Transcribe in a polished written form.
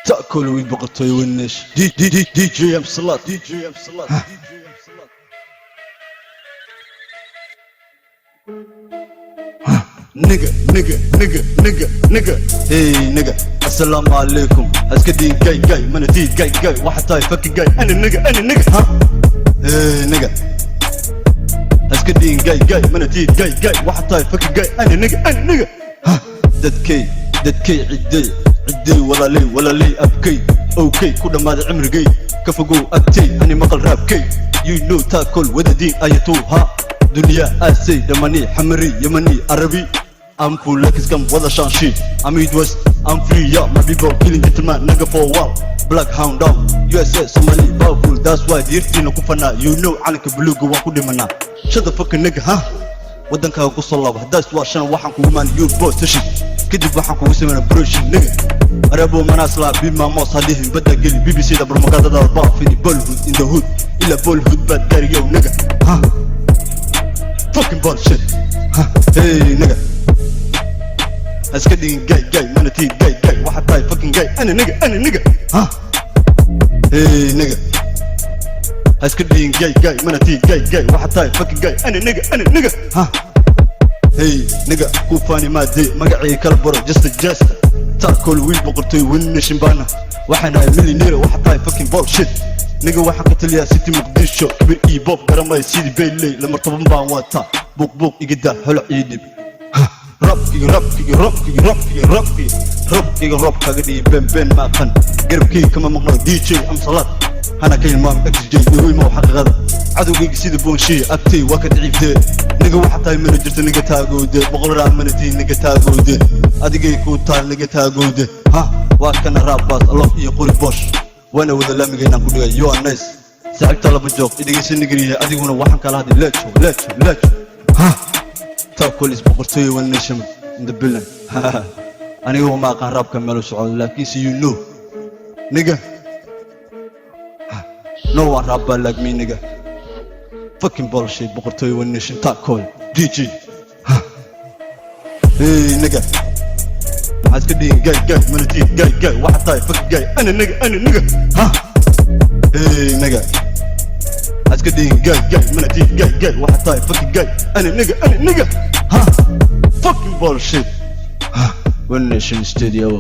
Taakol wiil boqortooyo One Nation. D D D DJ M Salat, DJ M Salat, DJ M Salat. Nigga, nigga, nigga, nigga, nigga. Hey, nigga. Assalamu alaikum. Iska dhiin gay gay, mana tiid gay gay. Waxa tahay fucking gay. Ana nigga, ana nigga. Ha? Hey, nigga. Iska dhiin gay gay, mana tiid gay gay. Waxa tahay fucking gay. Ana nigga, ana nigga. Ha? Dadkay, dadkay ciday, ciday walaalay, walaalay abkay. Okay, ku dhammaaday cimrigay. Ka fogow agtay, ani maqal raabkay. You know taakol wadadiin ayatuha. Dunya aasay dhamani xamari yamani arabi. I'm full like it's come wada shanshi. I'm Midwest, I'm free, yeah. My people killing gentleman, nigga for a while. Black Hound down, USA, Somali, powerful. That's why diirtiina ku fanaa. You know calanka buluuga waan ku dhimanaa. Shut the fucking nigga, huh? Waddankaaga ku soo laabo. Haddaas waa shan waxaan kugu maan your position. Kadib waxaan kugu sameynaa broshin, nigga. Arabo manaasla bi maamos hadihin badda geli BBC da propagandada baafini bolhood in the hood. Ila bolhood baad gaariyow, nigga. Huh? Fucking bullshit. Huh? Hey, nigga. Iska dhigin gay gay, mana tiid gay gay. Waxa tahay fucking gay. Ana nigga, ana nigga. Huh? Hey, nigga. Iska dhigin gay gay, mana tiid gay gay. Waxa tahay fucking gay. Ana nigga, ana nigga. Huh? Hey, nigga, ku faani maadee magacii kala baro just a just. Taakol wiil boqortooy One Nation baana. Waxaan ahay millionaire, waxa tahay fucking bullshit. Nigga waxaan ka taliyaa city Muqdisho, kibir iyo bob garamay sidii Bayley, lamar 10 baan wataa. Buuq buuq iga daa, holac ii dhib. Rabkiga rabkiga rabkiga rabkiga rabkiga rabkiga rob kaga dhigi ben ben ma aqan garabkayga kama maqno DJ am Salat hana ka ilmaam XJ igu imow xaqiiqada cadowgayga sida boonshiya agtay waa ka daciiftee. Niga waxa tahay mana jirto, niga taagowde boqol raa mana tihin, niga taagowde adigay kuu taal, niga taagowde. Ha waa kana raabaas alof iyo qori bosh waana wada laamigaynaan ku dhigay. You are nice saaxiibta laba joog idhegeysa nigariya adiguna waxaan kala hadlay lejo lejo lejo. Ha Takolis boqortooyo One Nation in the building. Aniga uma aqaan raabka meel u socdo, laakiinse you know nigga, no one rapper like me, nigga. Fucking bullshit. Boqortooyo One Nation, Takol DJ. Hey, nigga, maxaa iska dhigin gay gay, mana tiid gay gay. Waxa tahay fucking gay. Ana nigga, ana nigga. Ha? Hey, nigga, maxaa iska dhigin gay gay, mana tiid gay gay. Waxa tahay fucking gay. Ana nigga, ana nigga. Ha? Fucking bullshit. One Nation Studio.